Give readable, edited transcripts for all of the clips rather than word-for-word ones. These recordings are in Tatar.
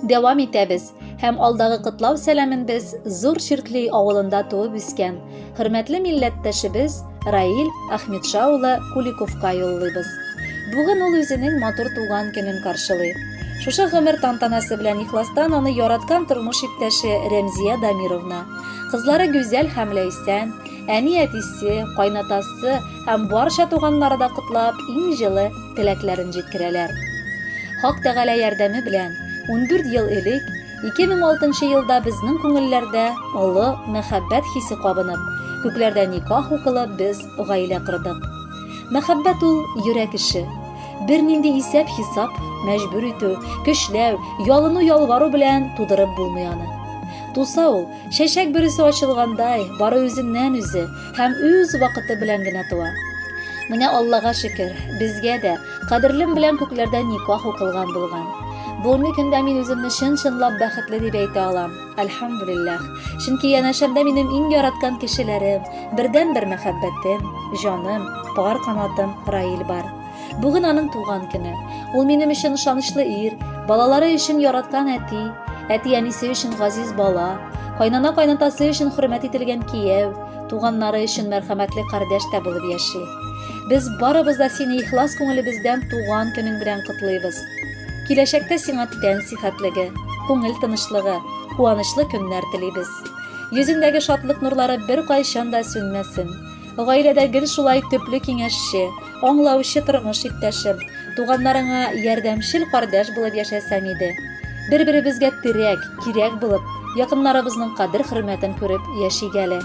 Дәвам итәбез һәм алдагы котлау сәламен без Зур Чиркли авылында туып үскән хөрмәтле милләттәшебез Раил Ахметша улы Куликовка юллыйбыз. Бүген ул үзенең матур туган көнен каршылый. Шушы гомер тантанасы белән ихластан аны яраткан тормыш иптәше Рәмзия Дамировна, кызлары Гүзәл һәм Ләйсән, әни-әтисе, кайнатасы һәм барча туганнары да котлап, иң җылы теләкләрен җиткерәләр. Хак Тәгалә ярдәме белән, 14 ел элек, 2006 нчы елда безнең күңелләрдә олы мәхәббәт хисе кабынып, күкләрдә никах укылып, без гаилә кордык. Мәхәббәт ул йөрәк эше. Бернинди исәп-хисап, мәҗбүр итү, көчләү, ялыну-ялвару белән тудырып булмый аны. Туса ул, чәчәк бөресе ачылгандай, бары үзеннән-үзе һәм үз вакыты белән генә туа. Менә Аллага шөкер, безгә дә, кадерлем белән күкләрдә никах укылган булган. Бүгенге көндә мин үземне чын-чынлап бәхетле дип әйтә алам. Әлхәмдүлилләһ. Чөнки янәшәмдә минем иң яраткан кешеләрем, бердәнбер мәхәббәтем, җаным, пар канатым Раил бар. Бүген аның туган көне. Ул минем өчен ышанычлы ир, балалары өчен яраткан әти, әти-әнисе өчен газиз бала, кайнана-кайнатасы өчен хөрмәт ителгән кияү, туганнары өчен мәрхәмәтле кардәш тә булып яши. Без барыбыз да сине ихлас күңелебездән туган көнең белән котлыйбыз. Киләчәктә сиңа тән сихәтлеге, күңел тынычлыгы, куанычлы көннәр телибез. Йөзеңдәге шатлык нурлары беркайчан да сүнмәсен. Гаиләдә гел шулай төпле киңәшче, аңлаучы тормыш иптәшем, туганнарыңа ярдәмчел кардәш булып яшәсәң иде. Бер-беребезгә терәк, кирәк булып, якыннарыбызның кадер-хөрмәтен күреп яшик әле.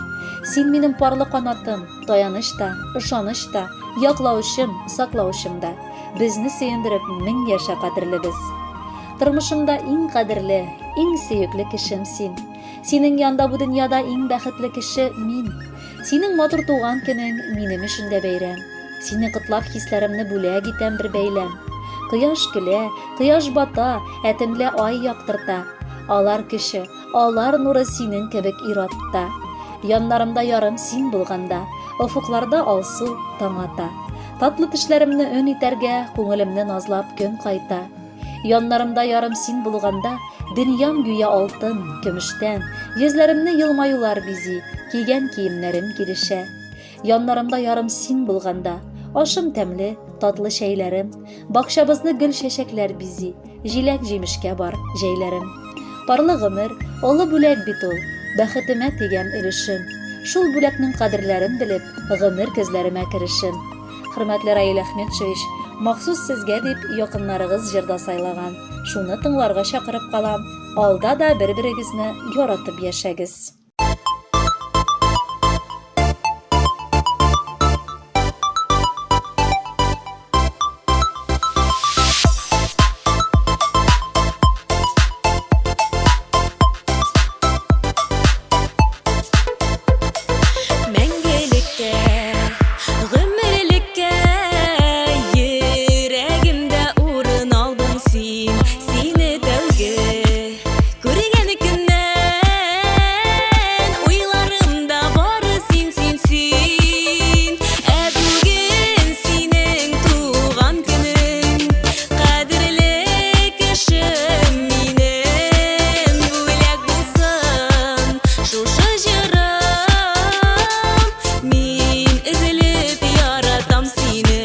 Син минем парлы канатым, таяныч та, ышаныч та, яклаучым, саклаучым да. Безне сөендереп, мең яшә кадерлебез. Тормышымда иң кадерле, иң сөекле кешем син. Синең янда бу дөньяда иң бәхетле кеше мин. Синең матур туган көнең минем өчен дә бәйрәм. Сине котлап хисләремне бүләк итәм бер бәйләм. Кояш көлә, кояш бата, ә төнлә ай яктырта. Алар көче, алар нуры синең кебек ир-атта. Яннарымда ярым син булганда, офыкларда алсу таң ата. Татлы төшләремне өн итәргә, күңелемне назлап көн кайта. Яннарымда ярым син булганда, Дөньям гүя алтын, көмештән. Йөзләремне елмаюлар бизи, Кигән киемнәрем килешә. Яннарымда ярым син булганда, Ашым тәмле, татлы чәйләрем. Бакчабызны гөл-чәчәкләр бизи, Җиләк-җимешкә бар җәйләрем. Парлы гомер, олы бүләк бит ул, Бәхетемә тигән өлешем. Шул бүләкнең кадерләрен белеп, Гомер көзләремә керешем. Хөрмәтле Раил Әхмәтшевич, махсус сезгә дип якыннарыгыз җыр да сайлаган. Шуны тыңларга чакырып калам. Алда да бер-берегезне яратып яшәгез. Мәңгелеккә, гомерлеккә йөрәгемдә урын алдың син. Сине тәүге күргән көннән уйларымда бары син, син, син. Ә бүген синең туган көнең, кадерле кешем минем, бүләк булсын шушы җырым. Мин өзелеп яратам сине.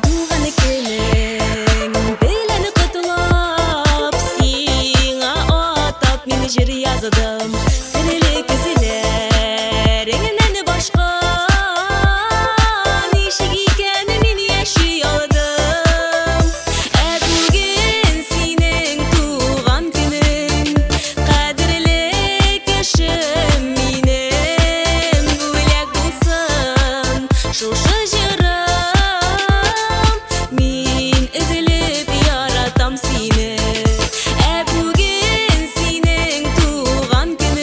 Туган көнең белән котлап, сиңа атап мин җыр яздым. Серле күзләреңнән башка ничек икән мин яши алдым? Ә бүген синең туган көнең, кадерле кешем минем, бүләк булсын шушы җырым. Мин өзелеп яратам сине. Ә бүген синең туган көнең.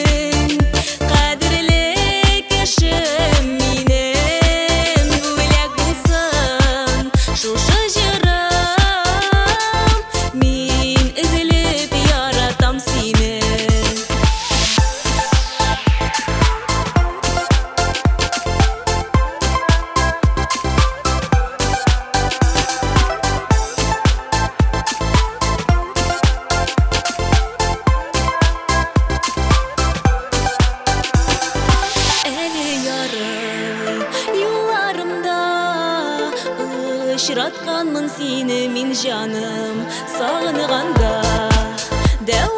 Сагынганмын сине мин, җаным, сагынганда. Дәү